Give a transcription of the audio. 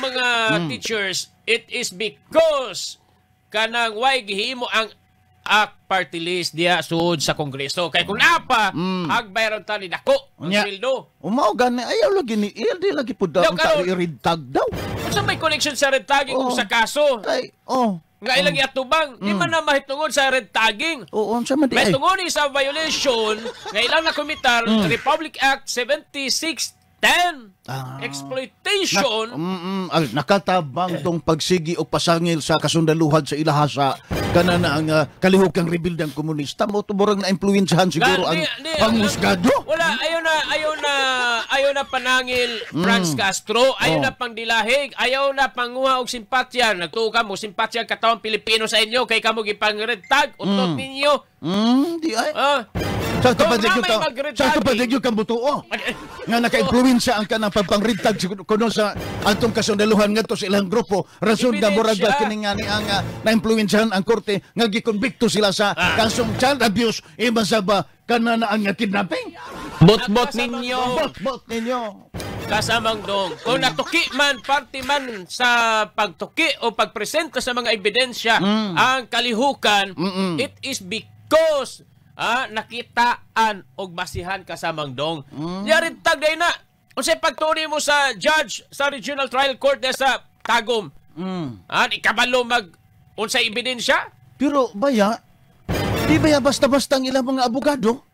mga teachers, it is because kanang way gihimo ang AK party list diya sud sa Kongreso. Kay kung napa, agbay ta ni dako ang Nya. Sweldo. Umao gani ayaw lagi ni iya di lagi pud daw Daw, ang karon. Red tag daw. Unsa may connection sa red tagging kung sa kaso? Kay oh. Nga ilang iatubang, di man na mahitungod sa red tagging. Oo, unsa man di May ay. tungod ni sa violation nga ilang nakomitar, Republic Act 7610. Exploitation. Ay, nakatabang tong pagsigi o pasangil sa kasundaluhan sa ilaha sa kana na ang kalihokang rebildang komunista mo to, murag na impluwensyahan siguro ang ang husgado. Wala, ayaw na, ayaw na, ayaw na panangil Franz Castro, ayaw na pangdilahig, ayaw na panguha og simpatya. Nagtuo ka mo simpatya ang katawang Pilipino sa inyo kay kamo gipang red tag, utot ninyo. Di ay. Ah, Sa Kung pa na gyud may ka, mag-red sa pa tagging. gyud kang butuo. Nga naka-impluwensya ang kanang pagpang-red tag kuno sa atong kasundaluhan ngadto sa ilang grupo. Rason nga murag ba Ebidensya. kini nga ni ang na-impluwensyahan ang korte nga gikonbikto sila sa kasong child abuse iba sa ba kana na ang kidnapping. Bot-bot ninyo. Bot bot ninyo. Kasamang dong. Kung natuki man, party man sa pagtuki o pagpresenta sa mga ebidensya ang kalihukan, it is because nakitaan og basihan, kasamang dong. Yari tag day na. Unsay pagtuni mo sa judge sa Regional Trial Court sa Tagum? Ikabalo mag unsay ebidensya? Pero baya, di ba ya basta-basta ang ilang mga abogado?